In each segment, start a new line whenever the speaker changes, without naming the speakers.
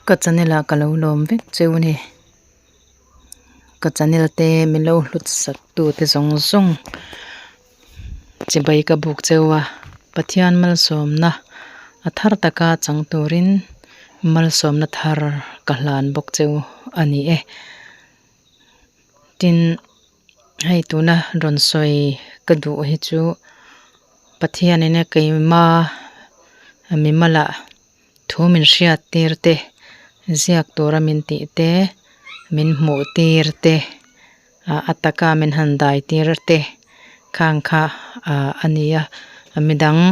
Ka channel ah ka lo lawm vek cheu a ni. Ka channel te min lo hlut sak tu te zawng zawng chibai ka buk cheu a. Pathian malsawmna a thar taka chang turin malsawmna thar ka hlan bawk cheu a ni e. Tin. Hei tuna rawn sawi ka duh hi chu Pathianin a keima mimala thu min hriat tir te ziak tura min tih te min hmuh tir te ah a taka min han dai tir te khang kha ah a ni a midang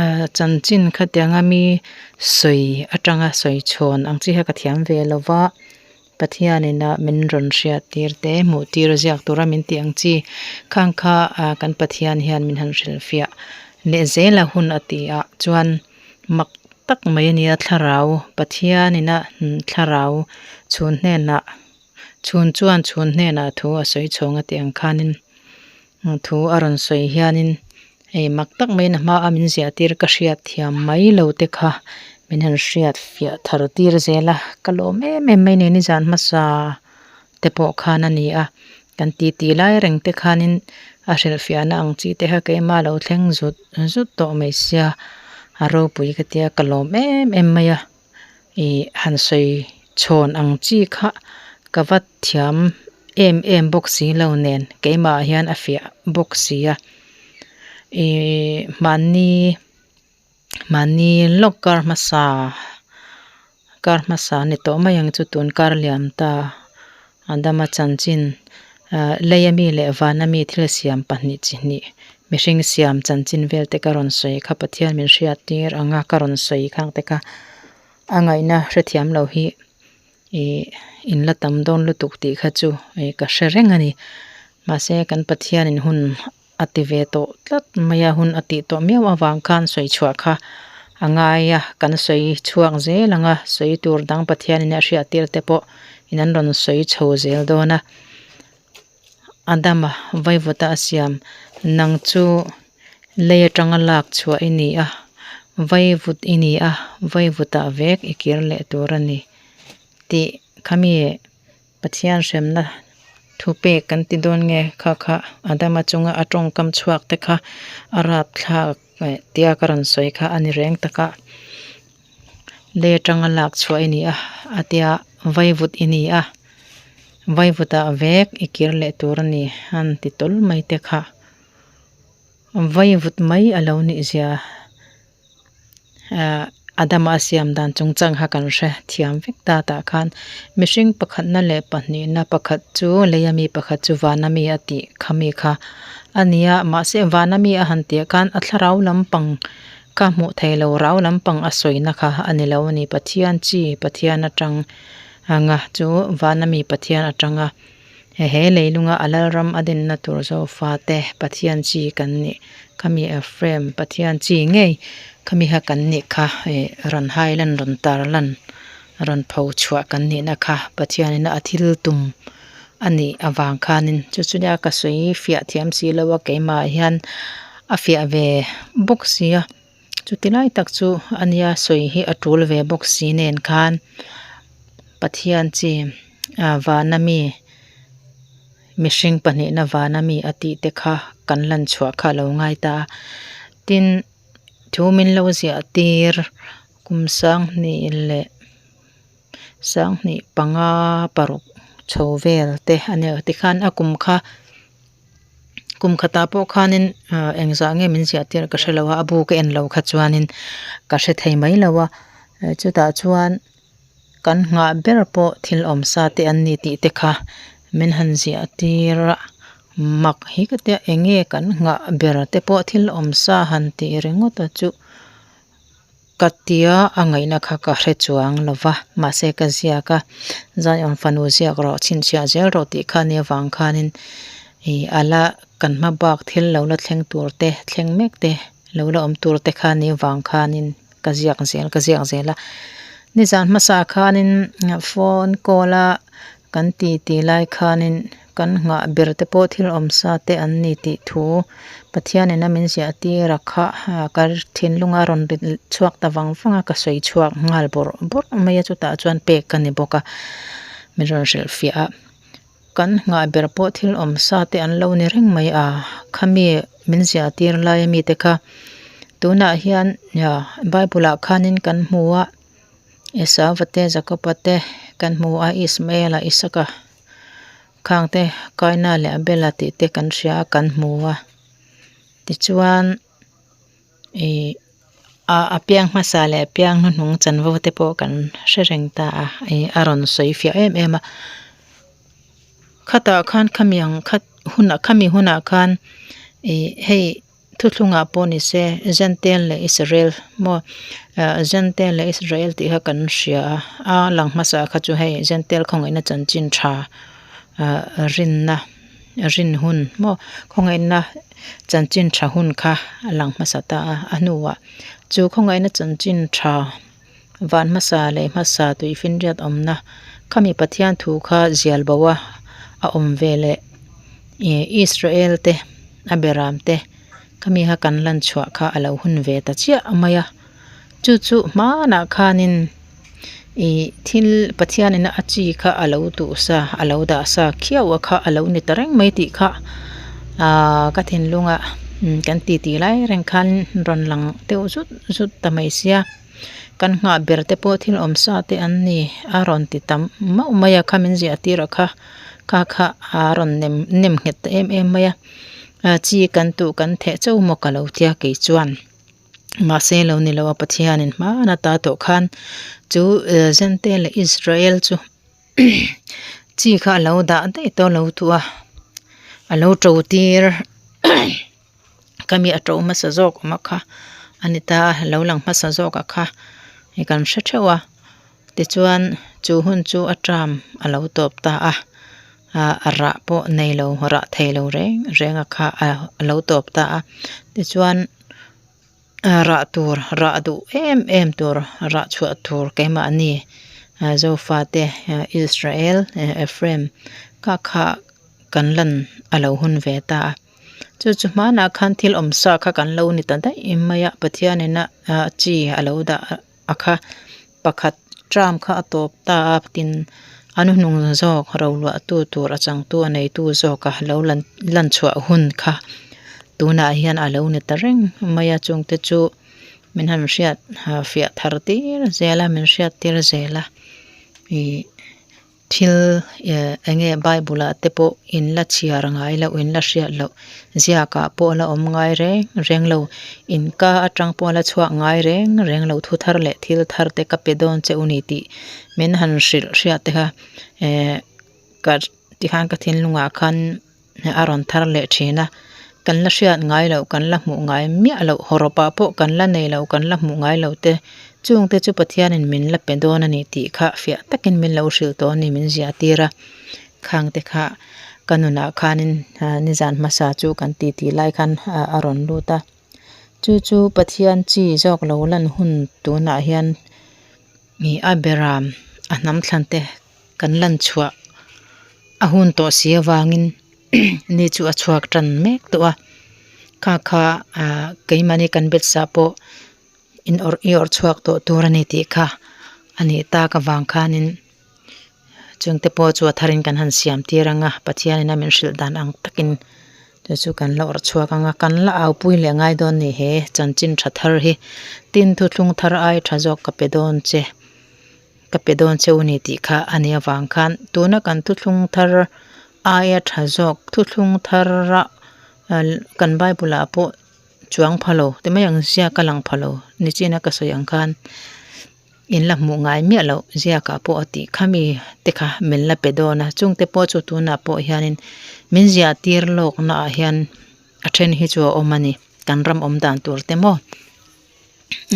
ah chanchin khatianga mi sawi atanga sawi chhawn ang chi kha ka thiam ve lo va. Pathianin a min rawn hriat tir te, hmuh tir ziak tura min tih ang chi khang kha kan Pathian hian min han hrilhfiah leh zel a hun a ti ah chuan mak tak mai a nia thlarau Pathianin a thlarau chhun hnenah chhun chuan chhun hnenah thu a sawi chhawng a tih ang khanin thu a rawn sawi hianin hei mak tak maiin a hma a min ziah tir ka hriat thiam mai lo te kha min han hriat fiah thar tir zel a ka lawm em em mai a ni nizan hmasa te pawh khan a ni a kan titi lai reng te khanin a hrilhfiahna ang chi te kha keimah lo thleng zut zut tawh mai sia a ropui ka tia ka lawm em em mai a. Ih han sawi chhawn ang chi kha ka va thiam em em bawk si lo nen keimah ah hian a fiah bawk si a ih mahni mahni lawk kar hmasa kar hmasa a ni tawh mai ang chu tun kar liam ta Adama chanchin ah lei ami leh van ami thil siam pahnih chi hnih mihring siam chanchin vel te ka rawn sawi kha Pathian min hriat tir ang a ka rawn sawi khang te kha a ngaihna hrethiam lo hi ih in la tam dawn lutuk tih kha chu ih ka hre reng a ni mahse kan Pathianin hun a ti ve tawh tlat mai a hun a tih tawh miau avang khan sawi chhuah kha a ngai a kan sawi chhuak zel ang a sawi tur dang Pathianin a hriat tir te pawh in an rawn sawi chho zel dawn a Adama vaivawta a siam nang chu lei atanga lak chhuah i ni a vaivut i ni a vaivutah vek i kir leh tur a ni tih khami. Pathian hremna thu pek kan ti dawn nge kha kha Adama chunga a tawngkam chhuak te kha a rapthlak eh tia ka rawn sawi kha a ni reng tak a lei atanga lak chhuah i ni a a tia vaivut i ni a vaivutah vek i kir leh tur a ni an ti tawl mai te kha vaivut mai a lo nih zia. Ahh Adama a siam dan chungchang kha kan hre thiam vek ta tah khan mihring pakhatna leh pahnihna pakhat chu lei ami pakhat chu van ami a tih kha mi kha a ni a mahse van ami a han tih khan a thlarau lampang kha hmuh theih loh rau lampang a sawina kha a ni lo a ni Pathian chi Pathian atang anga chu van ami Pathian atanga Hehe leilunga a lalram a dinna tur Zofa te Pathian chi kan nih khami Ephraim Pathian chi ngei khami kha kan nih kha ih rawn hai lan rawn tar lan rawn pho chhuah kan nihna kha Pathianin a thil tum a nih avang khanin chu chu nia ka sawi fiah thiam si lo a keimah hian a fiah ve bawk si a chuti lai tak chu a nia sawi hi a tul ve bawk si nen khan Pathian chi. Ah vana mi mihring pahnihna vana mi a tih te kha kan lan chhuah kha a lo ngai ta a tin thu min lo ziah tir kum sanghnih leh sanghnih panga paruk chho vel te a nia tikhan a kum kha kum khatah pawh khanin ah engzah nge min ziah tir ka hre lo a a bu ka en loh kha chuanin ka hre thei mai lo a chutah chuan. Kan nghah ber pawh thil awm sa te an ni tih te kha min han ziah tir a mak hi ka tia eng nge kan nghah ber te pawh thil awm sa han tih ringawt a chu ka tia a ngaihna kha ka hre chuang lo va mahse ka ziak a Zion fanu ziak rawh chhinchhiah zel rawh tih kha nia vang khanin ih a la kan hma bak thil lo la thleng tur te thleng mek te lo la awm tur te kha nia vang khanin. Ka ziak zel ka ziak zel a nizan hmasa khanin phone call a kan ti ti lai khanin. Kan nghah ber te pawh thil awm sa te an ni tih thu Pathianin a min ziah tir a kha ka thinlunga rawn ri chhuak ta vang vang a ka sawi chhuak nghal bawrh bawrh mai a chutah chuan pek ka ni bawk a min rawn hrilhfiah a. Kan nghah ber pawh thil awm sa te an lo ni reng mai a khami min ziah tir lai ami te kha tunah hian bible ah khanin kan hmu a Esauva te Jakoba te kan hmu a Ismaela Isaka khang te Kaina leh Abela tih te kan hria a kan hmu a tichuan ih a piang hmasa leh a piang hnuhnung chanvo te pawh kan hre reng ta a ih a rawn sawi fiah em em a khatah khan khami ang khat hunah khami hunah khan ih hei. Thuthlungah pawh ni se Jentail leh Israel maw Jentail leh Israel tih kha kan hria a, a lang hmasa kha chu hei Jentail khawngaihna chanchin tha rinna rin hun maw khawngaihna chanchin tha hun kha a lang hmasa ta a, a hnuah chu khawngaihna chanchin tha van hmasa leh hmasa tuifinriat awmna khami Pathian thu kha zial bo a a awm ve leh ih Israel te a beram te khami kha kan lan chhuah kha a lo hun ve ta chiah mai a chu chu hmanah khanin ih thil Pathian in a chi kha a lo duh sa a lo dah sa khiau a kha a lo ni ta reng mai tih kha ahh ka thinlunga kan titi lai reng khan rawn lang deuh zut zut ta mai sia. Kan nghah ber te pawh thil awm sa te an ni a rawn ti tam mauh mai a kha min ziah tir a kha kha kha a rawn nem nem nghet ta em em mai a ah chi kan tuh kan theh chauh maw ka lo tia kei chuan mahse lo ni lo a Pathianin hman ata tawh khan chu Zente leh Israel chu chi kha a lo dah daih tawh a lo tuh a a lo to tir. Ka mi a to hmasa zawk awm a kha a ni ta a lo lang hmasa zawk a kha ih kan hre theuh a tichuan chu hun chu a term a lo tawp ta a ah a rah pawh nei lo rah thei lo reng reng a kha a lo tawp ta a tichuan rah tur rah duh em em tur rah chhuah tur keimahni Zofate Israel Ephraim kha kha kan lan a lo hun ve ta a. Chu chu hmanah khan thil awm sa kha kan lo ni ta daih mai a Pathianin a chi a lo dah a kha pakhat term kha a tawp ta a tin a hnuhnung zawk roluah tu tur a changtu a neitu zawk a lo lan lan chhuah hun kha tunah hian a lo ni ta reng mai a chungte chu min han hriat fiah thar tir zel a min hriat tir zel a ih. Thil eng nge Bible ah te pawh in la chhiar ngai loh in la hriat loh ziak ah pawh la awm ngai reng reng lo in ka atang pawh la chhuak ngai reng reng lo thu thar leh thil thar te ka pe dawn che u ni tih min han hrilh hriat te kha eh ka tikhan ka thinlungah khan a rawn thar leh thin a kan la hriat ngai loh kan la hmuh ngai miah loh hawrawp ah pawh kan la nei loh kan la hmuh ngai loh te chung te chu Pathianin min la pe dawn a ni tih kha fiah takin min lo hrilh tawh a ni min ziah tir a khang te kha ka nunah khanin nizan hmasa chu kan titi lai khan a rawn lut a chu chu Pathian chi zawk lo lan hun tunah hian ih a beram a hnam thlan te kan lan chhuah a hun tawh si avangin ni chu a chhuak tan mek tawh a kha kha ah keimahni kan bet sa pawh in awrh i awrh chhuak tawh tur a ni tih kha a nih tak avang khanin chungte pawh chu a tharin kan han siam tir ang a Pathianin a min hrilh dan ang takin chu chu kan la awrh chhuak ang a kan la au pui leh ngai dawn a ni he chanchin tha thar hi tin thuthlung thar ai tha zawk ka pe dawn che. Ka pe dawn che u ni tih kha a nih avang khan tuna kan thuthlung thar aia tha zawk thuthlung thara kan bible ah pawh chuang pha lo ti mai ang ziak a lang pha lo nichina ka sawi ang khan in la hmuh ngai miah loh ziak ah pawh a tih kha mi te kha min la pe dawn a chungte pawh chu tunah pawh hianin min ziah tir lawk naah hian a then hi chu a awm a ni kan ram awm dan tur te maw.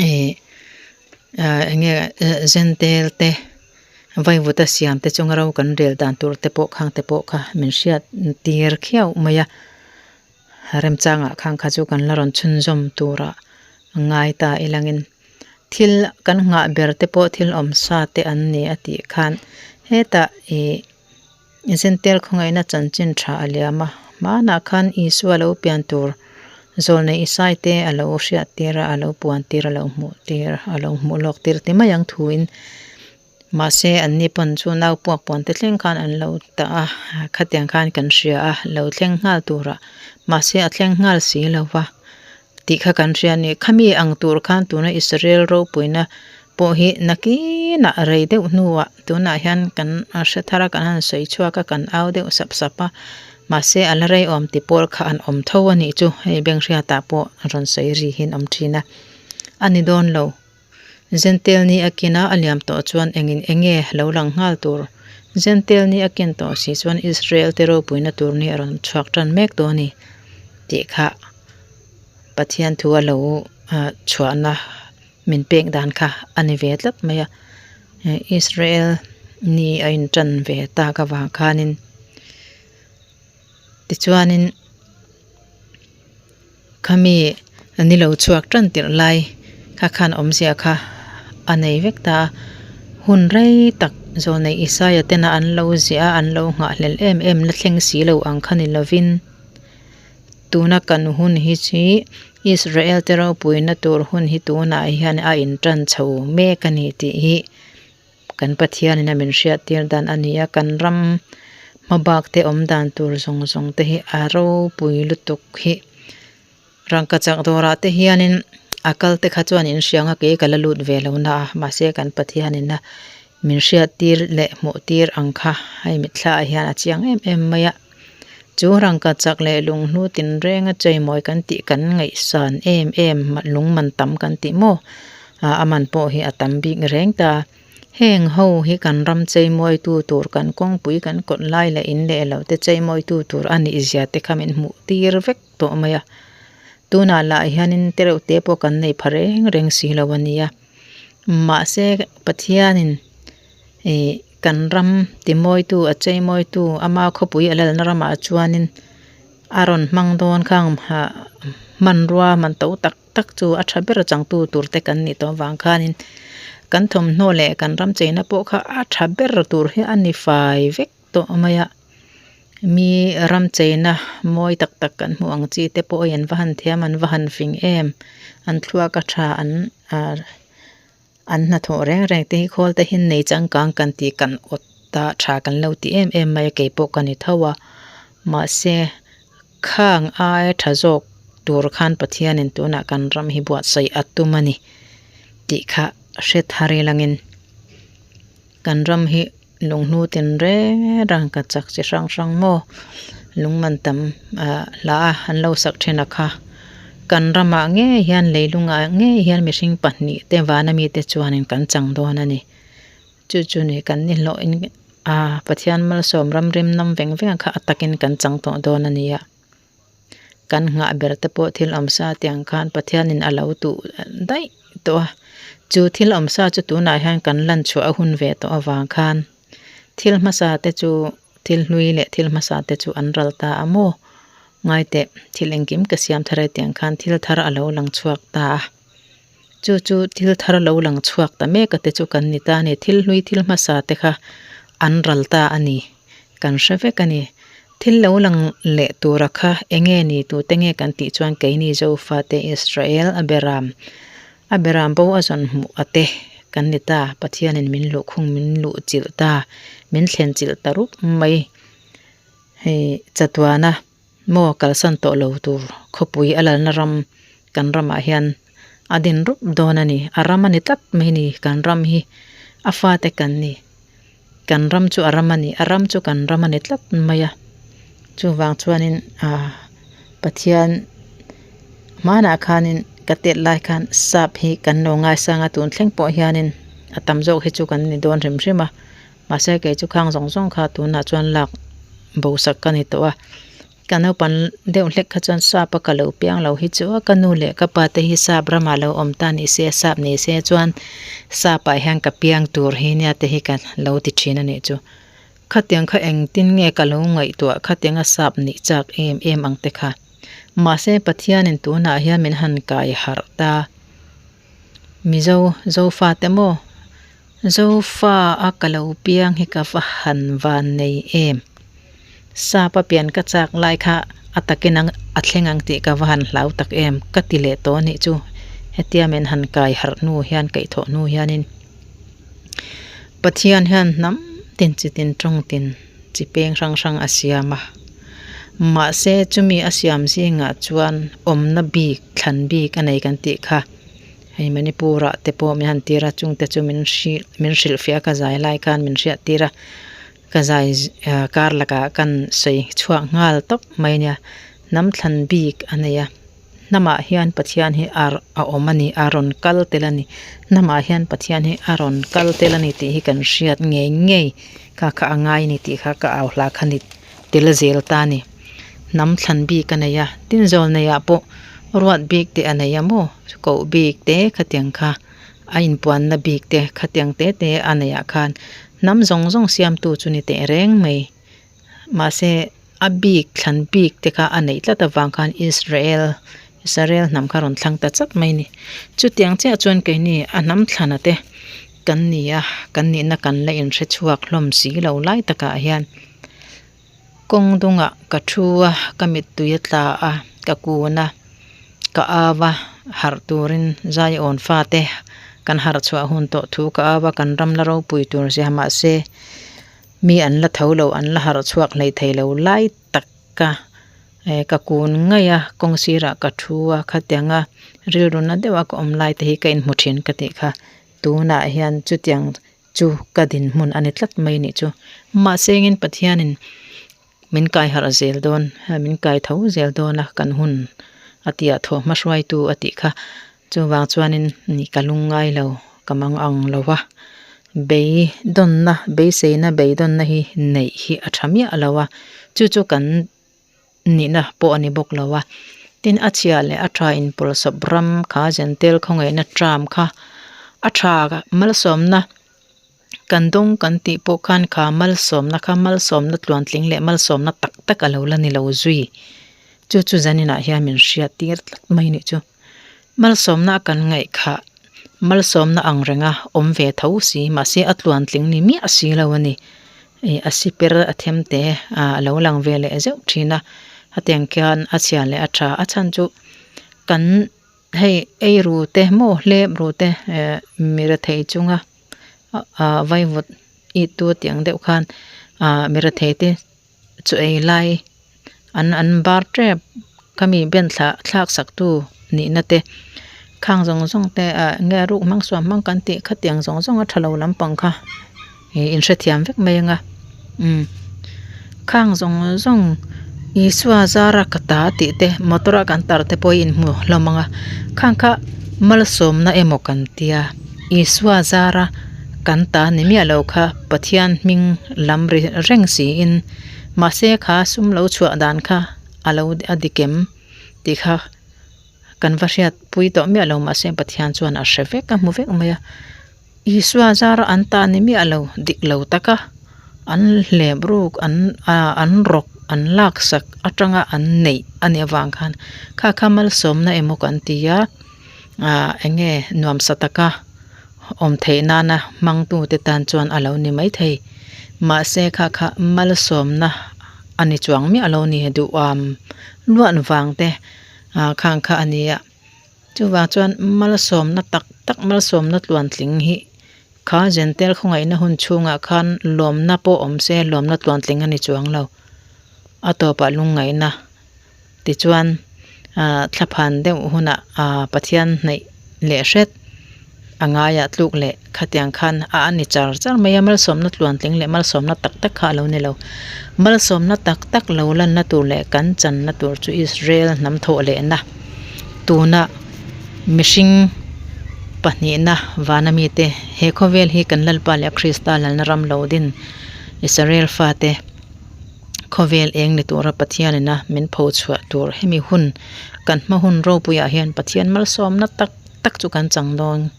Ih ah eng nge zentel te vaivuta siam te chunga ro kan rel dan tur te pawh khang te pawh kha min hriat tir khiau mai a remchangah khang kha chu kan la rawn chhunzawm turah a ngai ta ilangin thil kan nghah ber te pawh thil awm sa te an ni a tih khan hetah ih. Zentail khawngaihna chanchin tha a liam a, hmanah khan Isua lo pian tur zawlnei Isai te a lo hriat tir a, a lo puan tir, a lo hmuh tir, a lo hmuh lawk tir ti mai ang thuin mahse anni pawn chu nau puak puan te thleng khan an lo tah a, khatiang khan kan hria a, lo thleng nghal turah mahse a thleng nghal si lo va tih kha kan hria a ni. Khami ang tur khan tuna Israel ropuina pawh hi nakinah rei deuh hnuah tunah hian kan hre thar a kan han sawi chhuak a kan au deuh sap sap a mahse a la rei awm ti pawl kha an awm tho a nih chu hei bank hriatah pawh rawn sawi ri hi an awm thin a a ni dawn lo Zentel ni a kin a a liam tawh chuan engin enge lo lang nghal tur Zentel ni a kin tawh si chuan Israel te ropuina tur ni a rawn chhuak tan mek dawn a ni tih kha Pathian thu a lo chhuahna. Min pek dan kha a ni ve tlat mai a, Israel ni a intan ve tak avang khanin tichuanin khami ni lo chhuak tan tirh lai kha khan awmzia kha a nei vek ta a, hun rei tak zawlnei Isaia tena an lo ziah a an lo nghahhlelh em em la thleng si lo ang kha ni lovin. Tuna kan hun hi chi Israel te ropuina tur hun hi tunah hian a intan chho mek a ni tih hi kan Pathianin a min hriattir dan a ni a, kan ram hmabak te awm dan tur zawng zawng te hi a ropui lutuk hi. Rangkachak dawrah te hianin a kal te kha chuan in hriang a kei ka la lut ve lo na a, mahse kan Pathianin a Min hriattir leh hmuhtir ang kha hei mitthla ah hian a chiang em em mai a, chu rangka chak leh lunghlu tinrenga cheimawi kan tih kan ngaihsan em em lung man tam kan tih maw ah a man pawh hi a tam bik reng ta, heng ho hi kan ram cheimawi tu tur kan kawngpui kan kawt lai leh in leh lo te cheimawi tu tur a nih zia te kha min hmuh tir vek tawh mai a, tunah lah hianin tereuh te pawh kan nei pha reng reng si lo a nia. Mahse Pathianin ih kan ram timawitu a cheimawitu ama khawpui a lalna ramah chuanin a rawn hmang dawn khang hah hmanrua man to tak tak chu a tha ber changtu tur te kan nih tawh avang khanin kan thawmhnaw leh kan ram cheina pawh kha a tha ber tur hi a ni fai vek tawh mai a. Mi ram cheina mawi tak tak kan hmuh ang chi te pawh hei an va han thiam an va han fing em an thluak a tha an ah an hnathawh reng reng te hi khawl te hi nei changkang kan tih kan awt a tha kan lo ti em em mai a keipawh ka ni tho a mahse khang aia tha zawk tur khan Pathianin tunah kan ram hi buatsaih a tum a ni tih kha hre thar ilangin kan ram hi. Lunghnu tin reng reng ka chak chi hrang hrang maw lung man tam ah hla a an lo sak thin a kha kan ramah ngei hian leilungah ngei hian mihring pahnih te vana mite chuanin kan chang dawn a ni chu chu ni kan ni hlawh in ah Pathian malsawm ram rim nam veng veng ang kha a takin kan chang tawh dawn a ni a kan nghah ber te pawh thil awm sa tiang khan Pathianin a lo tuh daih tawh a chu thil awm sa chu tunah hian kan lan chhuah a hun ve tawh avang khan thil hmasa te chu thil hlui leh thil hmasa te chu an ral ta a maw ngai teh thil engkim ka siam thar e tiang khan thil thar a lo lang chhuak ta a chu chu thil thar lo lang chhuak ta mek a te chu kan ni ta a ni thil hlui thil hmasa te kha an ral ta a ni kan hre vek a ni. Thil lo lang leh tura kha enge ni tute nge kan tih chuan keini Zofate Israel a beram a beram bo a zawn hmuh a te kan ni ta Pathianin min luhkhung min luh chilh ta min thlen chilh ta rup mai hei chatuana maw kalsan tawh lo tur khawpui a lalna ram kan ramah hian a din rup dawn a ni a ram a ni tlat mai ni kan ram hi a fate kan ni. Kan ram chu a ram a ni, a ram chu kan ram a ni tlat mai a, chuvang chuanin ah Pathian hmanah khanin ka tet lai khan sap hi kan lo ngaisang a tun thleng pawh hianin a tam zawk hi chu kan ni dawn hrim hrim a mahse kei chu khang zawng zawng kha tunah chuan lak bosak ka ni tawh a. Ka naupan deuh hlek kha chuan sap a ka lo piang lo hi chu a ka nu leh ka pa te hi sap ramah lo awm ta ni se sap ni se chuan sap ah hian ka piang tur hi nia te hi ka lo ti thin a nih chu. Khatiang kha engtin nge ka lo ngaihtuah khatiang a sap nih chak em em ang te kha. Mahse Pathianin tunah hian min han kai harh ta. Mizo Zofa te maw? Zofa a ka lo piang hi ka va han van nei em. Sapa pian ka chak lai kha a takin ang a thleng ang tih ka va han hlau tak em ka ti leh tawh a nih chu. Hetia min han kai harh hnu hian kaihthawh hnu hianin Pathian hian hnam tin chi tin tawng tin chi peng hrang hrang a siam a. Mahse chumi a siam zingah chuan awmna bik thlan bik a nei kan tih kha. Hei Manipur ah te pawh min han tir a chungte chu min hrilh min hrilhfiah a ka zai lai khan min hriat tir a ka zai kar lakah kan sawi chhuak nghal tawp mai a nia hnam thlan bik a nei a hnamah hian Pathian hi a a awm a ni a rawn kal tel a ni hnamah hian Pathian hi a rawn kal tel a ni tih hi kan hriat ngei ngei kha kha a ngai a ni tih kha ka au hla kha ni tel zel ta a ni. Hnam thlan bik a nei a, tin zawl neiah pawh ruat bik te a nei a maw koh bik te khatiang kha a inpuanna bik te khatiang te te a neih ah khan hnam zawng zawng siamtu chu ni teh reng mai. Mahse a bik thlan bik te kha a neih tlat avang khan Israel Israel hnam kha rawn thlang ta chak mai a ni. Chutiang chiah chuan keini a hnam thlana te kan ni a, kan nihna kan la inhre chhuak hlawm si lo lai takah hian. Kawng dungah ka thu a, ka mittui a tla a, ka kun a, ka au a, harh turin Zion fate kan harh chhuah hun tawh thu ka au a, kan ram la ropui tur zia mahse mi an la tho lo, an la harh chhuak hlei thei lo lai tak ka eh ka kun ngaih a, kawng sirah ka thu a, khatianga rilru na deuha ka awm lai te hi ka inhmu thin ka tih kha tunah hian chutiang chu ka dinhmun a ni tlat mai nih chu. Mahse engin Pathianin min kai harh zel dawn, min kai tho zel dawn a kan hun a tih ah thawh hma hruaitu a tih kha. Chuvang chuanin ni ka lung ngai lo, ka mang ang lo a. Beidawnna, beiseina beidawnna hi neih hi a tha miah lo a, chu chu kan nihna pawh a ni bawk lo a. Tin, a chhia leh a tha inpawlsawp ram kha Jentail khawngaihna term kha a tha malsawmna kan dawng kan tih pawh khan kha malsawmna kha malsawmna tluantling leh malsawmna tak tak a lo la ni lo zui. Chu chu zaninah hian min hriat tir tlat mai nih chu. Malsawmna a kan ngaih khah malsawmna ang renga awm ve tho si mahse a tluantling ni miah si lo a ni. Ih a siper a them te ah a lo lang ve leh zeuh thin a hetiang khian a chhia leh a tha a chhan chu kan hei ei ru te maw hlep ru te eh mi rethei chunga ah vaivut it tu tih ang deuh khan ah mi rethei te chu ei lai an an bar tep khami ben thla thlak sak tu nihna te khang zawng zawng te ah nge ruk hmang suam hmang kan tih khatiang zawng zawng a tha lo lampang kha ih in hrethiam vek mai anga umm khang zawng zawng Isua zara ka ta tih te motor a kan tar te pawh hi inhmu hlawm ang a khang kha malsawmna emaw kan tia Isua zara kan ta ni miah lo kha Pathian hming lam ri reng siin mahse kha sum lo chhuah dan kha a lo a dik em tih kha kan va hriat pui tawh miah lo mahse Pathian chuan a hre vek a hmu vek mai a Isua zara an ta ni miah lo dik lo taka an hlep ruk an ah an rawk an lak sak atanga an neih a nih avang khan kha kha malsawmna emaw kan ti a ah eng nge nuamsa taka. Awm theih nana hmangtute tan chuan a lo ni maithei. Mahse kha kha malsawmna a ni chuang miah lo ni duham luan vang te ah khang kha a ni a. Chuvang chuan malsawmna tak tak malsawmna tluantling hi kha Jentail khawngaihna hun chhungah khan lawmna pawh awm se lawmna tluantling a ni chuang lo. A tawpah lungngaihna Tichuan ah thlaphan deuh hunah ah Pathian hnaih leh hret a ngaiah tluk leh khatiang khan a a ni char char mai a, malsawmna tluantling leh malsawmna tak tak kha a lo ni lo. Malsawmna tak tak lo lanna tur leh kan channa tur chu Israel hnam thawh lehna tuna mihring pahnihna vana mite he khawvel hi kan Lalpa leh Krista lalna ram lo din Israel fate Khawvel eng ni tura Pathianina min pho chhuah tur hemi hun kan hma hun ropuiah hian Pathian malsawmna tak tak chu kan chang dawn.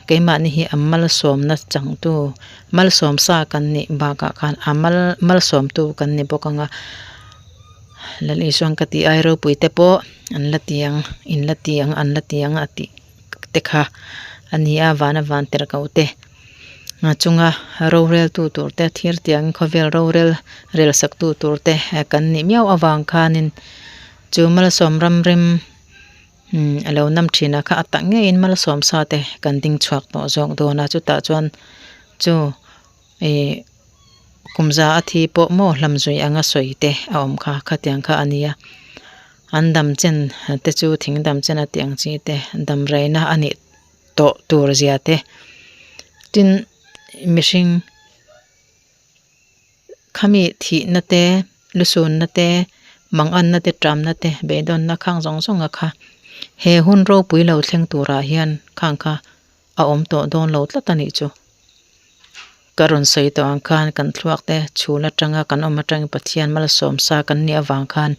Keimahni hi a malsawmna changtu malsawm sa kan nih bakah khan a mal malsawmtu kan ni bawk ang a. Lal Isuan ka tih ai ropui te pawh an la ti ang in la ti ang an la ti ang a tih te kha a ni a vana van tirhkoh te. Chunga roreltu tur te thir tiang khawvel rorel rel sak tu tur te kan nih miau avang khanin chu malsawm ram rem umm a lo nam thin a kha a tak ngeiin malsawm sa te kan ding chhuak tawh zawk dawn a chutah chuan chu ih kum za a thi pawh maw hlam zui anga sawi te a awm kha khatiang kha a nia an dam chen te chu thing dam chen a tih ang chi te dam reina a nih. Tawh tur zia te tin mihring khami thihna te lusunna te manganna te tamna te beidawnna khang zawng zawng a kha he hun ropui lo thleng turah hian khang kha a awm tawh dawn lo tlat a nih chu. Ka rawn sawi tawh ang khan kan thluak te chhul atanga kan awm atangin Pathian malsawm sa kan nih avang khan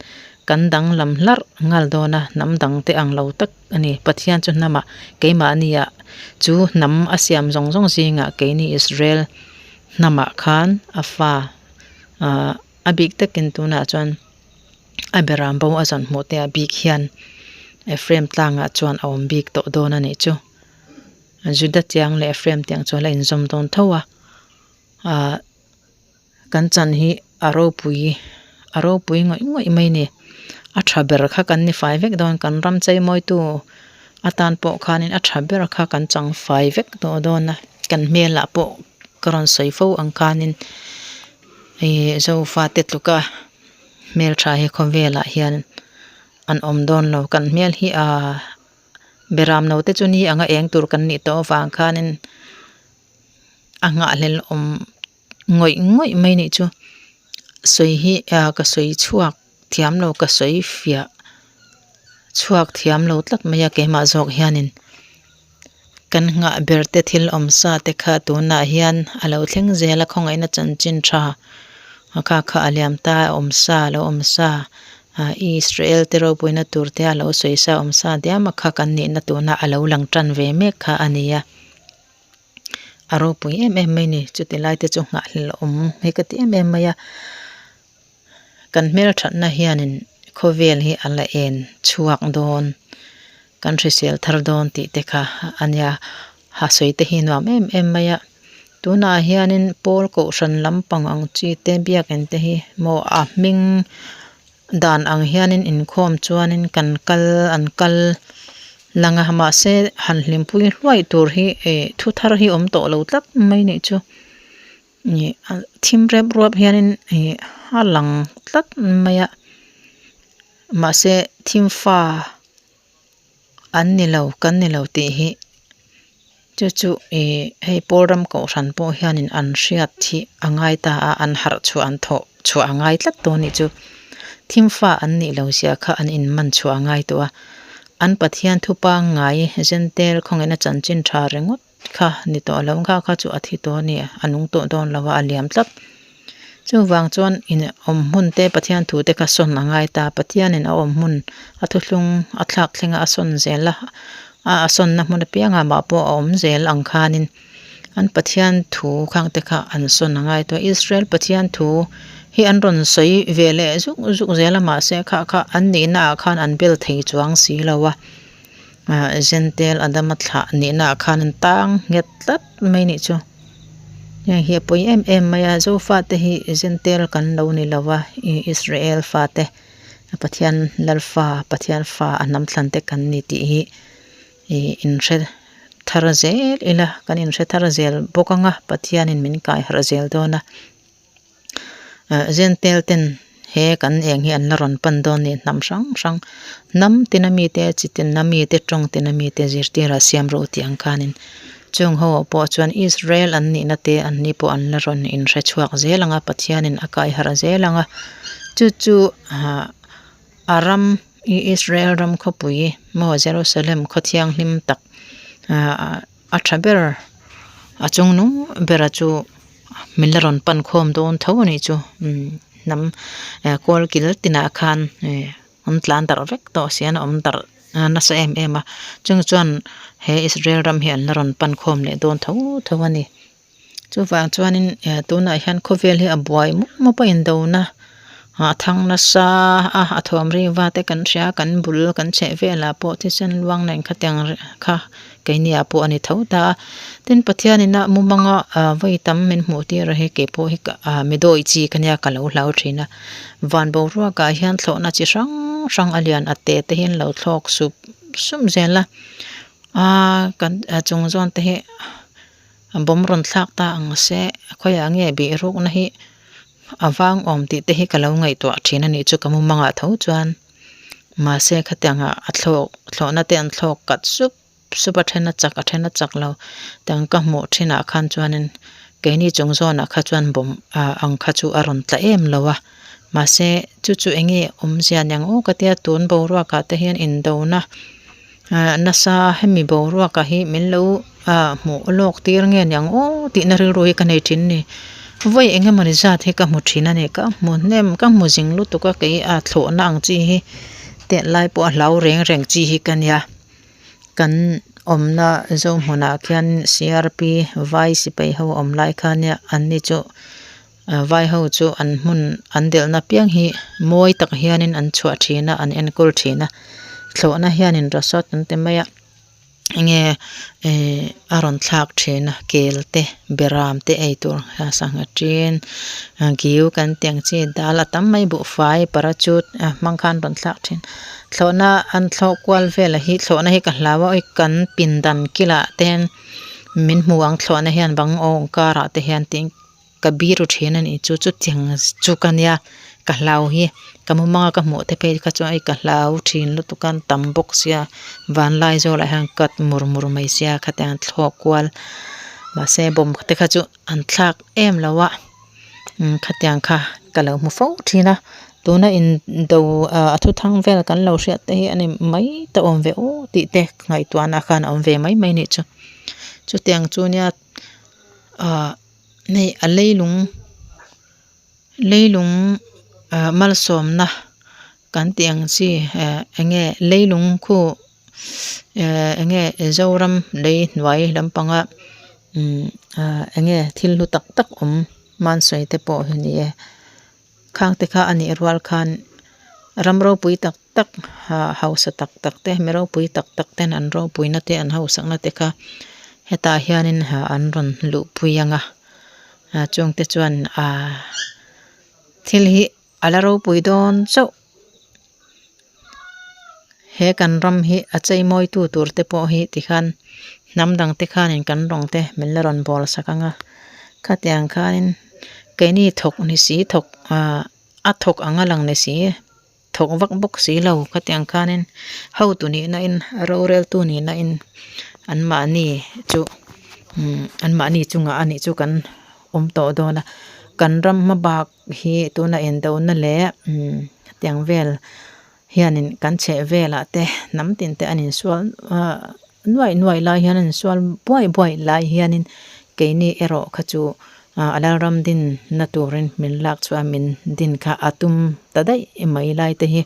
kan danglam hlarh nghal dawn a, hnam dang te ang lo tak a ni. Pathian chu hnamah keimahniah chu hnam a siam zawng zawng zingah keini Israel hnamah khan a fa ah a bik takin tunah chuan a beram bo a zawn hmuh te ah bik hian Ephraim tlangah chuan a awm bik tawh dawn a nih chu. Juda tiang leh Ephraim tiang chu a la inzawm dawn tho a ahh kan chan hi a ropui a ropui ngawih ngawih mai a ni a tha ber kha kan ni fai vek dawn kan ram cheimawitu atan pawh khanin a tha ber kha kan chang fai vek tawh dawn a kan hmelah pawh ka rawn sawi fo ang khanin ih zofate tluka hmeltha hi khawvelah hian an awm dawn lo kan hmel hi ahh. Beram no te chu ni anga eng tur kan nih tawh avang khanin a nghahhlelh awm ngawih ngawih mai nih chu sawi hi ah ka sawi chhuak thiam lo ka sawi fiah chhuak thiam lo tlat mai a keimah zawk hianin kan nghah ber te thil awm sa te kha tunah hian a lo thleng zel a khawngaihna chanchin tha kha kha a liam ta a awm sa a lo awm sa. Ah Israel te ropuina tur te a lo sawi sa awm sa diam a kha kan nihna tuna a lo lang tan ve mek kha a ni a. A ropui em em mai ni chuti lai te chu nghahhlelh awm hi ka ti em em mai a. Kan hmelthatna hianin khawvel hi a la en chhuak dawn kan hrisel thar dawn tih te kha a nia. Ha sawi te hi nuam em em mai a. Tunah hianin pawl kohhran lampang ang chi te biakin te hi maw a hming dan ang hianin inkhawm chuanin kan kal an kal lang a mahse han hlimpui hluai tur hi eh thu thar hi awm tawh lo tlat mai nih chu ih thim rep ruap hianin ih a lang tlat mai a mahse thim fa. An ni lo, kan ni lo tih hi chu chu ih hei pawl ram kohhran pawh hianin an hriat hi a ngai ta a, an harh chhuah an thawh chhuah a ngai tlat tawh a nih chu. Thimfa an nih lo zia kha an inman chhuah a ngai tawh a, an Pathian thu pangngai Jentail khawngaihna chanchin tha ringawt kha ni tawh lo kha kha chu a thi tawh a ni, a nung tawh dawn lo a, a liam tlat. Chuvang chuan in awm hmun te Pathian thu te kha sawn a ngai ta, Pathianin a awm hmun a thuthlung a thlak thlenga a sawn zel a, a sawnna hmun apiangah mah pawh a awm zel ang khanin an Pathian thu khang te kha an sawn a ngai tawh. Israel Pathian thu hi an rawn sawi ve leh zuk zuk zel a mahse kha kha an nihna ah khan an bel thei chuang si lo a, ah Jentail Adama thlah nihna ah khan an tang nghet tlat mai nih chu. Heng hi a pawi em em mai a Zofate hi Jentail kan lo ni lo a ih Israel fate Pathian Lalfa Pathian fa a hnam thlan te kan ni tih hi ih inhre thar zel ila kan inhre thar zel bawk ang a Pathianin min kai harh zel dawn a. Jentail ten he kan eng hi an la rawn pan dawn a ni hnam hrang hrang hnam tina mite chi tina mite tawng tina mite zirtirah siam rawh u tih ang khanin chung ho ah pawh chuan Israel an nihna te an ni pawh an la rawn inhre chhuak zel ang a Pathianin a kai harh zel ang a chu chu ah a ram Israel ram khawpui maw Jerusalem khaw thianghlim tak ah. A tha ber a chung nung bera chu min la rawn pan khawm dawn tho a nih chu umm hnam eh kawl kil tinah khan eh an tlan darh vek tawh si an awm darh nasa em em a chung chuan he Israel ram hi an la rawn pan khawm leh dawn tho tho a ni. Chuvang chuanin eh tunah hian khawvel hi a buai mup mup a indona a thang nasa a a thawm ri va te kan hria kan bul kan chheh velah pawh thisen luang nen khatiang kha. Keini ah pawh a ni tho ta a. Tin, Pathianin a mumanga vawi tam min hmuh tir a hi keipawh hi mi dawi chi ka nia ka lo hlau thin a. Van boruakah hian thlawhna chi hrang hrang a lian a te te hi an lo thlawk sup sup zel a. Aaa kan chung zawn te hi bomb rawn thlak ta ang se khawiah nge bihrukna hi a vang awm tih te hi ka lo ngaihtuah thin a nih chu ka mumangah tho chuan. Mahse khatianga a thlawk thlawhna te an thlawk kat sup sup a then a chak a then a chak lo tiang ka hmuh thinah khan chuanin keini chung zawnah kha chuan bawm ah ang kha chu a rawn tla em lo a mahse chu chu eng nge awmzia niang aw ka tia tun boruakah te hian indona ah nasa hemi boruakah hi min lo ah hmuh lawk tir nge niang aw tihna rilru hi ka nei thin a ni vawi eng emawni zat hi ka hmu thin a ni ka hmu hnem ka hmu zing lutuk a kei a thlawhna ang chi hi tet lai pawh a hlau reng reng chi hi ka nia. Kan awmna Zohmunah khian CRP vai sipai ho awm lai kha nia an ni chu vai ho chu an hmun an delhna piang hi mawi tak hianin an chhuah thin a an enkawl thin a thlawhna hianin resort an ti mai a enge ihh a rawn thlak thin a kel te beram te ei tur sangha tin giu kan tih ang chi dal a tam mai buhfai parachute hmang khan rawn thlak thin. Thlawhna an thlawh kual velah hi thlawhna hi ka hlau a kan pindan kilah te hian min hmu ang thlawhna hian bang awng karah te hian tiin ka biru thin a nih chu chutiang chu ka nia ka hlau hi ka mumanga ka hmuh te phei kha chuan hei ka hlau thin lutuk a an tam bawk sia vanlai zawlah hian cut mur mur mai sia khatiang thlawh kual mahse bawm te kha chu an thlak em lo a. Umm khatiang kha ka lo hmu fo thin a tuna in do ah a thuthang vel kan lo hriat te hi a ni mai ta awm ve aw tih te ngaihtuahna khan a awm ve mai mai anih chu chutiang chu nia ah hei a leilung leilung ah malsawmna kan tih ang chi eh eng nge leilung khu eh eng nge Zoram lei hnuai lampanga umm ah eng nge thil hlu tak tak awm hmansawi te pawh hi ni e khang te kha a nih rual khan ram ropui tak tak ah hausa tak tak te mi ropui tak tak ten an ropuina te an hausakna te kha hetah hianin ah an rawn luhpui ang a ah chung te chuan ah thil hi. A la ropui dawn chauh. He kan ram hi a cheimawitu tur te pawh hi tikhan hnam dang te khanin kan rawng te min la rawn bawl sak ang a. Khatiang khanin keini thawk ni si thawk ah a thawk ang a lang ni si thawk vak bawk si lo khatiang khanin hotu nihna in roreltu nihna in anmahni chu umm anmahni chungah a nih chu kan awm tawh dawn a. Kan ram hma bak. Hi tuna indona leh hetiang vel hianin kan chheh velah te hnam tin te an insual ah nuaih nuaih lai hian an insual buai buai lai hianin keini erawh kha chu ah a lalram din na turin min lak chhuah a min din kha a tum ta daih mai lai te hi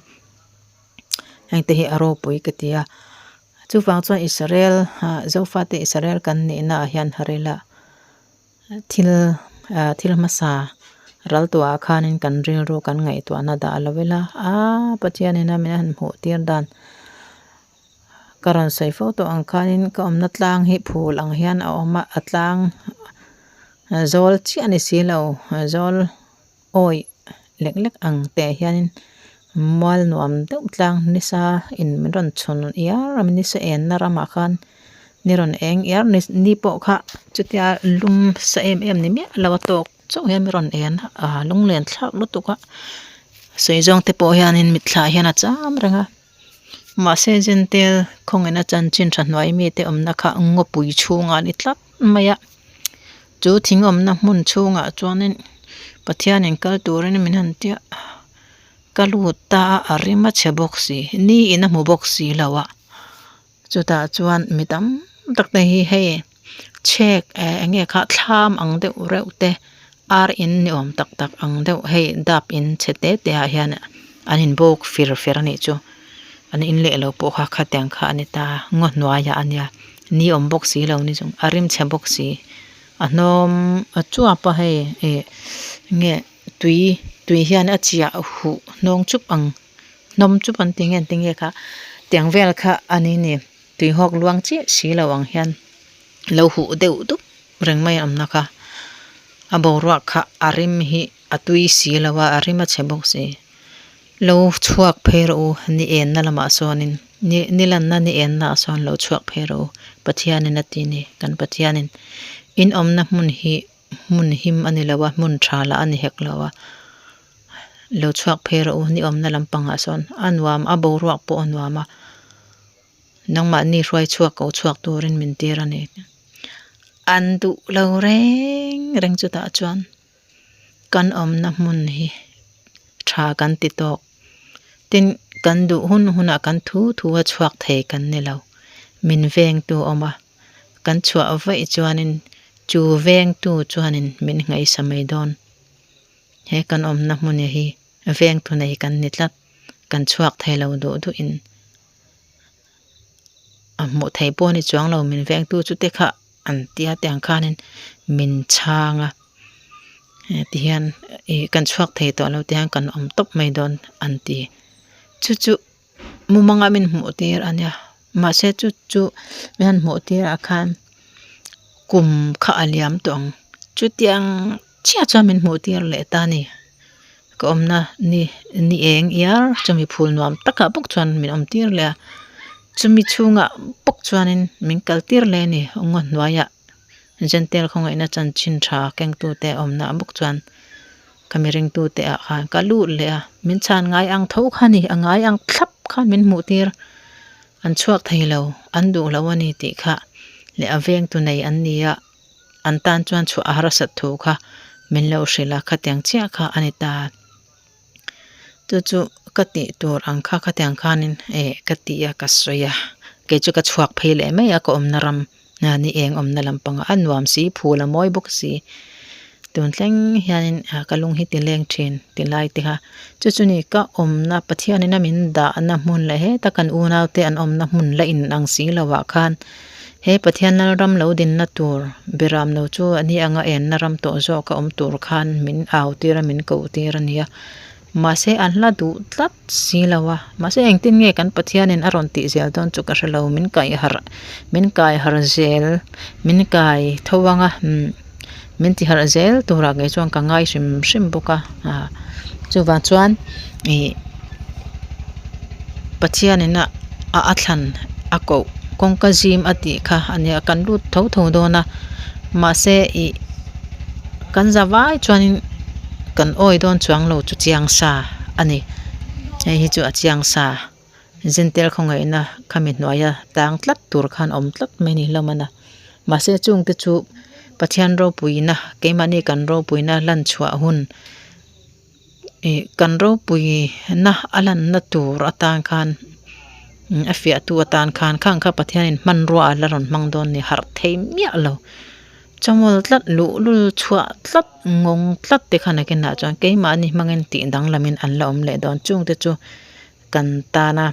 heng te hi a ropui ka ti a chuvang chuan Israel ah Zofate Israel kan nihna ah hian harila. Thil ah thil hmasa ral tuah ah khanin kan rilru kan ngaihtuahna dah lo ila aaa Pathianin a min han hmuh tir dan ka rawn sawi fo tawh ang khanin ka awmna tlang hi phul ang hian a awm a a tlang zawl chiah a ni si lo zawl awih lek lek ang teh hianin mual nuam deuh tlang nisa in min rawn chhun iar a nisa enna ramah khan ni rawn eng iar ni ni pawh kha chutia lum sa em em ni miah lo a tawk chauh hian min rawn en a ah lunglen thlak lutuk a sawi zawng te pawh hianin mitthla hian a cham reng a mahse zentel khawngin a chanchin tha hnuai mite awmna kha ngawpui chhungah a ni tlat mai a. Chu thing awmna hmun chhungah chuanin Pathianin kal turin min han tia ka lut ta a a rim a chhe bawk si ni in a hmu bawk si lo a chutah chuan mi tam tak te hi hei chhek eh eng nge kha thlam ang deuh reuh te ar in ni awm tak tak ang deuh hei dap in chhe te te ah hian an in bawk fir fer a nih chu an in leh lo pawh kha khatiang kha a ni ta ngaw hnuaiah a nia. Ni awm bawk si lo ni chung a rim chhe bawk si a hnawm a chuap a hei ih nge tui tui hian a chiah huh hnawng chup ang hnawm chup an ti nge an ti nge kha tiang vel kha a ni ni. Tuihawk luang chiah si lo ang hian lo huh deuh dup reng mai a awmna kha a boruak kha a rim hi a tui si lo a a rim a chhe bawk si. Lo chhuak phei rawh u ni enna lamah sawnin ni ni lanna ni enna ah sawn lo chhuak phei rawh u Pathianin a ti a ni kan Pathianin in awmna hmun hi hmun him a ni lo a hmun tha lah a ni hek lo a lo chhuak phei rawh u ni awmna lampangah sawn a nuam a boruak pawh a nuam a nangmahni hruai chhuak ko chhuak turin min tir a ni an duh lo reng reng chutah chuan. Kan awmna hmun hi tha kan ti tawk. Tin, kan duh hun hunah kan thu thu a chhuak thei kan ni lo. Min vengtu awm a, kan chhuah vaih chuanin chu vengtu chuanin min ngaihsa mai dawn. He kan awmna hmun hi vengtu nei kan ni tlat, kan chhuak thei lo duh duhin. A hmuh theih pawh a ni chuang lo min vengtu chu te kha an tia te ang khanin min chhang a tihian ih kan chhuak thei tawh lo tihian kan awm tawp mai dawn an ti chu chu mumanga min hmuh tir a nia mahse chu chu min han hmuh tir ah khan kum kha a liam tawh ang chutiang chiah chuan min hmuh tir leh ta a ni. Ka awmna ni ni eng iar chumi phul nuam takah bawk chuan min awm tir leh a chumi chhungah bawk chuanin min kal tir leh a ni ngaw hnuaiah Jentail khawngaihna chanchin tha kengtute awmna bawk chuan ka mi ringtute ah khan ka lut leh a min chhan ngai ang tho kha a ni a ngai ang thlap khan min hmuh tir an chhuak thei lo an duh lo a ni tih kha leh a vengtu nei an ni a. An tan chuan chhuah a harsat thu kha min lo hrilh a, khatiang chiah kha a ni ta. Chu chu ka tih tur ang kha khatiang khanin eh ka ti a, ka sawi a. Kei chu ka chhuak phei leh mai a, ka awmna ram ni eng awmna lampangah a nuam si, phul a mawi bawk si. Tun thleng hianin ka lung hi ti leng thin ti lai te kha. Chu chu ni ka awmna Pathianin a min dahna hmun leh heta kan unaute an awmna hmun la inang si lovah khan He Pathian Lalram lo dinna tur Biram lo chu a ni anga enna ram tawh zawk a awm tur khan min au tir a, min koh tir a nia. Mahse an hla duh tlat si lo a. Mahse engtin nge kan Pathianin a rawn tih zel dawn chu ka hre lo. Min kaih harh, min kai harh zel, min kai tho anga umm min ti harh zel turah ngei chuan ka ngai hrim hrim bawk a. Chuvang chuan ih Pathianin a a thlan a koh kawngka zim a tih kha a nia kan lut tho tho dawn a mahse ih kan za vai chuanin kan awi dawn chuang lo chu chiang sa a ni hei hi chu a chiang sa Zentel khawngaihna khami hnuaia tang tlat tur khan awm tlat mai ni hlawm a na mahse chungte chu Pathian ropuina keimahni kan ropuina lan chhuah hun ih kan ropuina a lanna tur atan khan a fiahtu atan khan khang kha Pathianin hmanrua a la rawn hmang dawn a ni harh thei miah lo. Chawngawlh tlat luhlul chhuah tlat ngawng tlat te khan nakinah chuan keimahni hmangin tih danglamin an la awm leh dawn chungte chu kan tana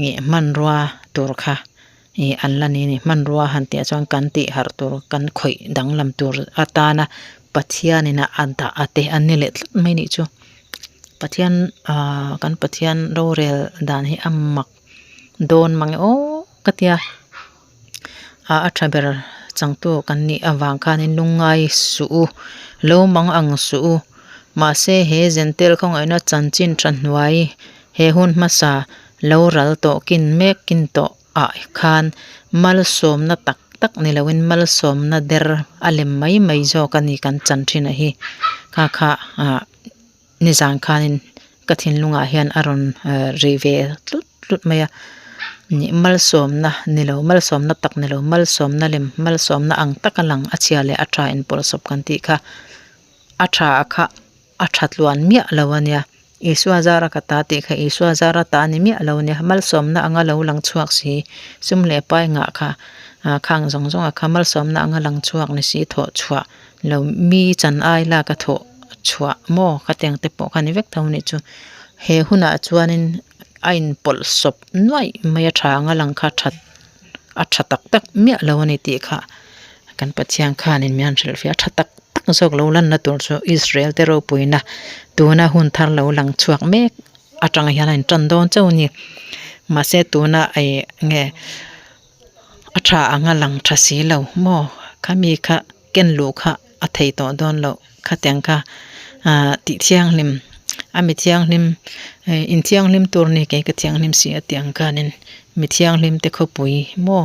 ih hmanrua tur kha ih an la ni a ni hmanrua han tih ah chuan kan tih harh tur kan khawih danglam tur atana Pathianin a dah a te an ni leh tlat mai a nih chu Pathian ah kan Pathian rorel dan hi a mak dawn mang e aw ka tia. Ah a tha ber changtu kan nih avang khanin lungngai suh u lo mang ang suh u mahse he zentel khawngaihna chanchin tha hnuai he hun hmasa lo ral tawh kin mek kin tawh ah khan malsawmna tak tak ni loin malsawmna der a lem mai mai zawk a ni kan chan thin a hi kha kha ah nizan khanin ka thinlungah hian a rawn ri ve tlut tlut mai a nih malsawmna ni lo malsawmna tak ni lo malsawmna lem malsawmna ang taka lang a chhia leh a tha inpawlhsawp kan tih kha a tha kha a tha tluan miah lo a nia Isua zara ka ta tih kha Isua zara ta a ni miah lo a nia malsawmna anga lo lang chhuak si sum leh pai ngah kha ah khang zawng zawng ah kha malsawmna anga lang chhuak ni si thawh chhuah lo mi chan ai lak a thawh chhuah maw khatiang te pawh kha ni vek tho a nih chu he hunah chuanin a inpawlh sawp nuaih mai a tha anga lang kha that a tha tak tak miah lo a ni tih kha kan Pathian khanin min han hrilhfiah a tha tak tak zawk lo lanna tur chu Israel te ropuina tuna hun thar lo lang chhuak mek atang hian a intan dawn chauh a ni mahse tuna ih nge. A tha ang a lang tha si lo maw khami kha ken luh kha a thei tawh dawn loh khatiang kha ah tih thianghlim a mi thianghlim eh in thianghlim tur ni kei ka thianghlim si a tih ang khanin mi thianghlim te khawpui maw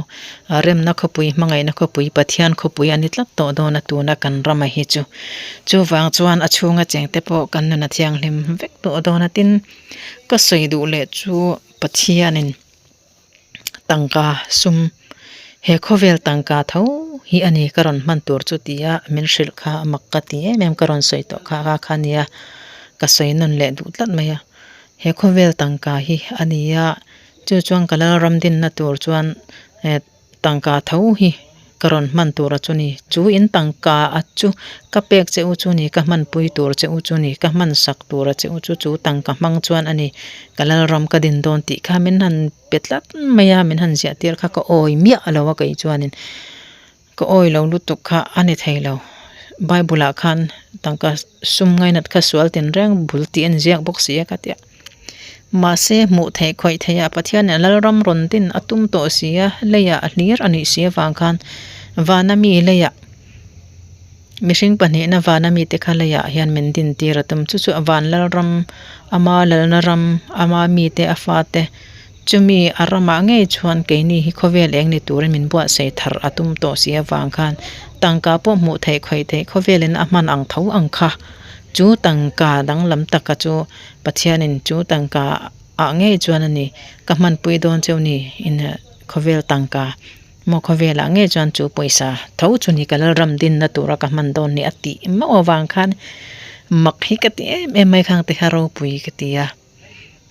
a remna khawpui hmangaihna khawpui Pathian khawpui a ni tlat tawh dawn a tuna kan rama hi chu chuvang chuan a chhunga cheng te pawh kan nun a thianghlim vek tawh dawn a tin ka sawi duh leh chu Pathianin. Tangka sum he khawvel tangka tho hi a ni ka rawn hman tur chu ti a min hrilh kha a mak ka ti em em ka rawn sawi tawh kha kha kha a nia ka sawi nawn leh duh tlat mai a he khawvel tangka hi a ni a chu chuan ka lalram dinna tur chuan eh Tangka tho hi ka rawn hman tur a chu ni. Chu in tangka a chu ka pek che u chu ni, ka hmanpui tur che u chu ni, ka hman sak tur a che u chu chu tangka hmang chuan a ni. Ka lalram ka din dawn tih kha min han pe tlat mai a, min han ziah tir kha ka awi miah lo a kei chuanin ka awi lo lutuk kha a ni thei lo. Bible ah khan tangka sum ngainat kha sual tinreng bul tih a ni ziak bawk si a ka tia. Mahse, hmuh theih khawih theih ah Pathianin a lalram rawn din a tum tawh si a, leiah a hlir a nih si avang khan vana mi leiah mihring pahnihna vana mite kha leiah hian min din tir a tum. Chu chu a van lalram, ama lalna ram, ama mite a fate chumi a ramah ngei chuan keini hi khawvel eng ni turin min buatsaih thar a tum tawh si avang khan tangka pawh hmuh theih khawih theih khawvelin a hman ang tho ang kha. Chu tangka danglam taka chu Pathianin chu tangka ah ngei chuan a ni, ka hmanpui dawn cheu ni in khawvel tangka maw khawvel ah ngei chuan chu pawisa tho chu ni ka lalram dinna tura ka hman dawn ni a tih mauh avang khan mak hi ka ti em em mai khang te kha ropui ka ti a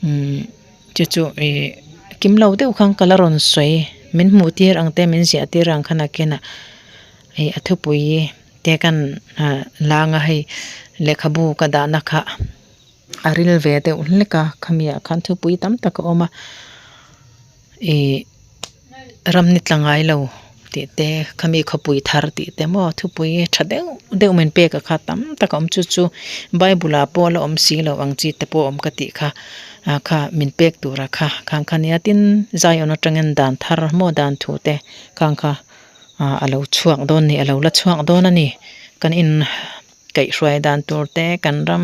umm chu chu ih kim lo deuh khan ka la rawn sawi min hmuh tir ang te min ziah tir ang kha nakinah ih a thupui te kan lang a hei lehkhabu ka dahna kha a ril ve deuh hlek a khami ah khan thupui tam tak a awm a ih ram ni tla ngai lo tih te khami khawpui thar tih te maw thupui tha deuh deuh min pek a kha tam tak a awm chu chu bible ah pawh a la awm si lo ang chi te pawh a awm ka tih kha ah kha min pek tur a kha khang kha nia tin Zion atangin dan thar maw dan thu te khang kha. ah a lo chhuak dawn a ni a lo la chhuak dawn a ni kan in kaihhruai dan tur te kan ram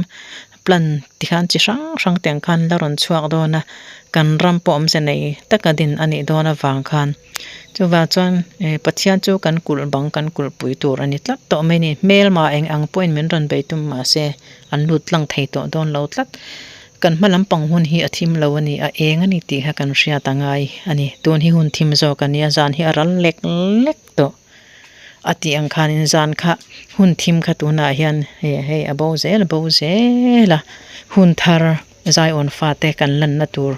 plan ti khan chi hrang hrang te ang khan la rawn chhuak dawn a kan ram pawh awmze nei taka din a nih dawn avang khan chuvang chuan eh Pathian chu kan kulh bang kan kulh pui tur a ni tlat tawh mai a ni hmelma eng ang pawhin min rawn bei tum mahse an lut tlang thei tawh dawn lo tlat. Kan hma lampang hun hi a thim lo a ni, a eng a ni tih kha kan hriat a ngai a ni. Tun hi hun thim zawk a ni a, zan hi a ral lek lek tawh a tih ang khanin zan kha hun thim kha tunah hian hei hei a bo zel a bo zel a, hun thar Zion fate kan lanna tur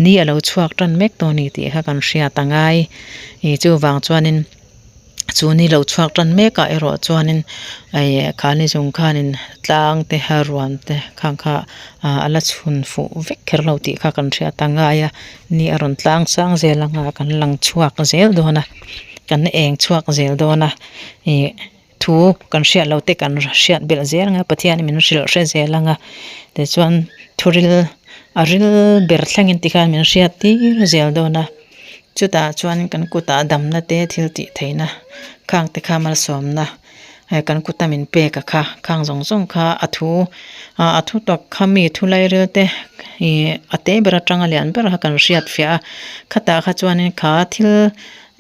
ni a lo chhuak tan mek tawh a ni tih kha kan hriat a ngai. Ih chuvang chuanin. Chu ni lo chhuak tan mek ah erawh chuanin ih khani chung khanin tlang te a ruan te khang kha ah a la chhun fuh vek kher lo tih kha kan hriat a ngai a ni a rawn tlang sang zel anga kan lang chhuak zel dawn a kan eng chhuak zel dawn a ih thu kan hriat loh te kan hriat belh zel anga Pathian in min hrilh hre zel anga tichuan thu ril a ril ber thlengin tikhan min hriat tir zel dawn a. Chutah chuan kan kutah damna te thil tih theihna khang te kha malsawmna eh kan kuta min pek a kha khang zawng zawng kha a thu ah a thu tak kha mi thu lairel te ih a te ber atanga lian ber kha kan hriat fiah a khatah kha chuanin kha thil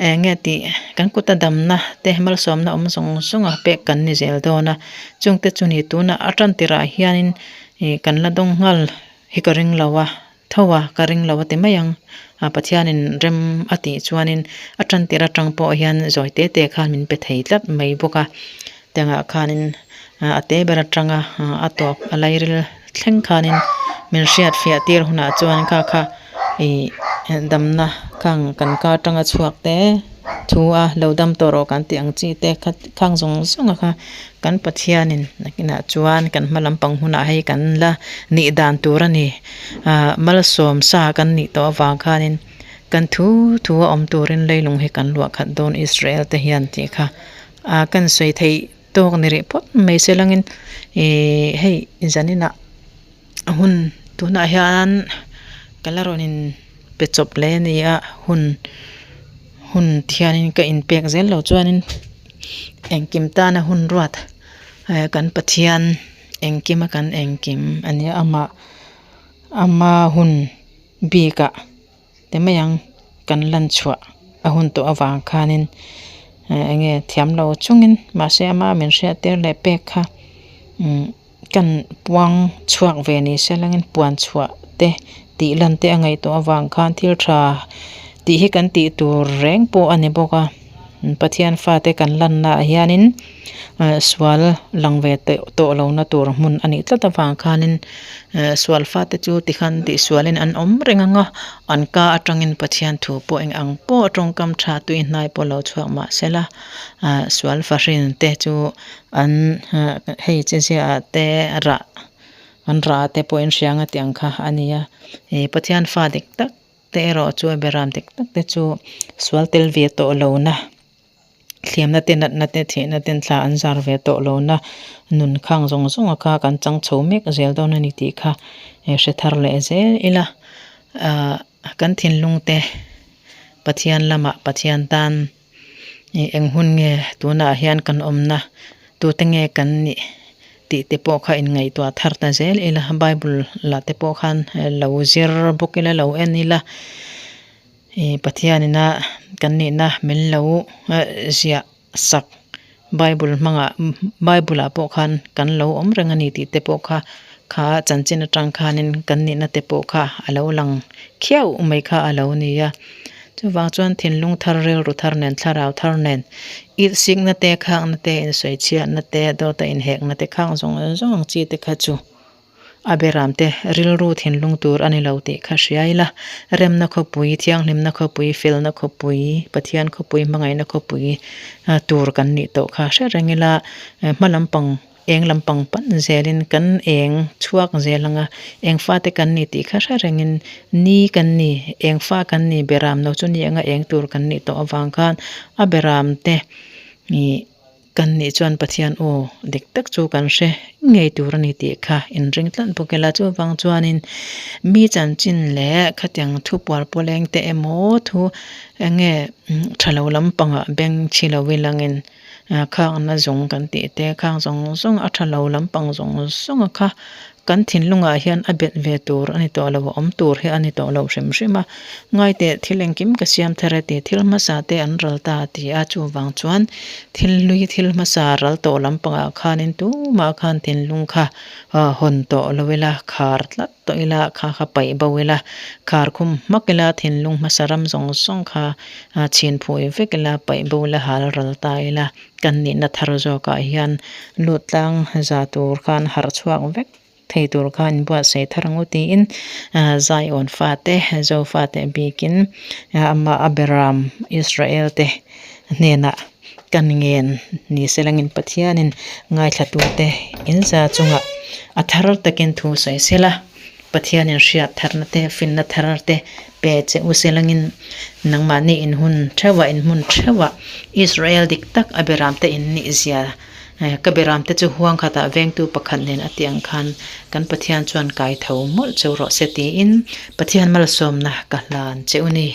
eng nge tih kan kuta damna te malsawmna awm zawng zawng a pek kan ni zel dawn a chungte chu ni tunah a tan tirah hianin ih kan la dawng nghal hi ka ring lo a. Tho a, ka ring lo a ti mai ang. A Pathianin rem a tih chuanin a tantir atang pawh hian zawi te te khan min pe thei tlat mai bawk a. Tiangah khanin a te ber atanga a tawp a lairil thleng khanin min hriat fiah tir hunah chuan kha kha ih damna khang kan ka atanga chhuak te thu a lo dam tawh rawh kan tih ang chi te kha khang zawng zawng a kha kan Pathianin nakinah chuan kan hma lampang hunah hei kan la nih dan tur a ni. Ahh malsawm sa kan nih tawh avang khanin kan thu thu a awm turin leilung hi kan luah khat dawn Israel te hian tih kha ah kan sawi theih tawk ni rih phawt mai se langin ihh hei zaninah hun tunah hian ka la rawn in pe chawp hle a ni a hun. Hun thianin ka inpek zel lo chuanin engkim tana hun ruat kan Pathian engkima kan engkim a nia amah ama hun bikah te mai ang kan lan chhuah a hun tawh avang khanin eng nge thiam lo chungin mahse ama min hriat tir leh pek kha umm kan puang chhuak ve ni se langin puan chhuah te tih lan te a ngaih tawh avang khan thil tha tih hi kan tih tur reng pawh a ni bawk a Pathian fate kan lanna ah hianin sual lang ve tawh lo na tur hmun a nih tlat avang khanin sual fate chu tikhan tihsualin an awm reng ang a an ka atangin Pathian thu pawh eng ang pawh tawngkam tha tui hnai pawh lo chhuak mah sela sual fahrin te chu an hei che ziaah te rah an rah te pawh in hria ang a tih ang kha a ni a ih Pathian fa dik tak te erawh chu beram dik tak te chu sual tel ve tawh lo na thliamna te natna te thihna ten thla an zar ve tawh lo na nun khang zawng zawng a kha kan chang chho mek zel dawn a ni tih kha hre thar leh zel ila ahh kan thinlung te Pathian lamah Pathian tan. Ih eng hun nge tunah hian kan awmna tute nge kan nih tih te pawh kha inngaihtuah thar ta zel ila bible lah te pawh khan lo zir bawk ila lo en ila ih Pathianina kan nihna min lo ziah sak bible hmangah bible ah pawh khan kan lo awm reng a ni tih te pawh kha kha chanchin atang khanin kan nihna te pawh kha a lo lang khiau mai kha a lo ni a. Chuvang chuan thinlung thar rilru thar nen thlarau thar nen itsikna te khakna te insawichhiatna te dawta inhekna te khang zawng zawng ang chi te kha chu a beram te rilru thinlung tur a ni lo tih kha hria ila. Remna khawpui thianghlimna khawpui felna khawpui Pathian khawpui hmangaihna khawpui tur kan nih tawh kha hre reng ila hma lampang Eng lampang pan zelin kan eng chhuak zel ang a, eng fate kan ni tih kha hre rengin ni kan ni, eng fa kan ni beram lo chu ni anga eng tur kan nih tawh avang khan a beram te ih kan nih chuan Pathian aw dik tak chu kan hre ngei tur a ni tih kha inring tlat bawk ila chuvang chuanin mi chanchin leh khatiang thu puar pawleng te emaw thu eng nge tha lo lampangah beng chhi lo ilangin. Khangna zawng kan tih te khang zawng zawng a tha lo lampang zawng zawng a kha kan thinlungah hian a bet ve tur a ni tawh lo a awm tur hi a ni tawh lo hrim hrim a ngaiteh thil engkim ka siam thar e tih thil hmasa te an ral ta a ti a chuvang chuan thil hlui thil hmasa ral tawh lampangah khanin tumah khan thinlung kha hawn tawh lo ila khar tlat tawh ila kha kha paih bo ila khar khum hmak ila thinlung hmasa ram zawng zawng kha chhin phui vek ila paih bo ila hal ral ta ila kan nihna thar zawkah hian lut tlang za tur khan harh chhuak vek thei tur khan inbuatsaih thar ang u tiin Zion fate Zofate bikin amah a beram Israel te hnenah kan ngen ni se langin Pathianin ngaithlatute in za chungah a thar takin thu sawi sela Pathianin hriat tharna te finna thar te pe che u se langin nangmahni in hun theuhah in hmun theuhah Israel dik tak a beramte in nih zia ka beramte chu huang khatah vengtu pakhat nen a tih ang khan kan Pathian chuan kai tho mawlh cheu rawh se tiin Pathian malsawmna ka hlan che u ni.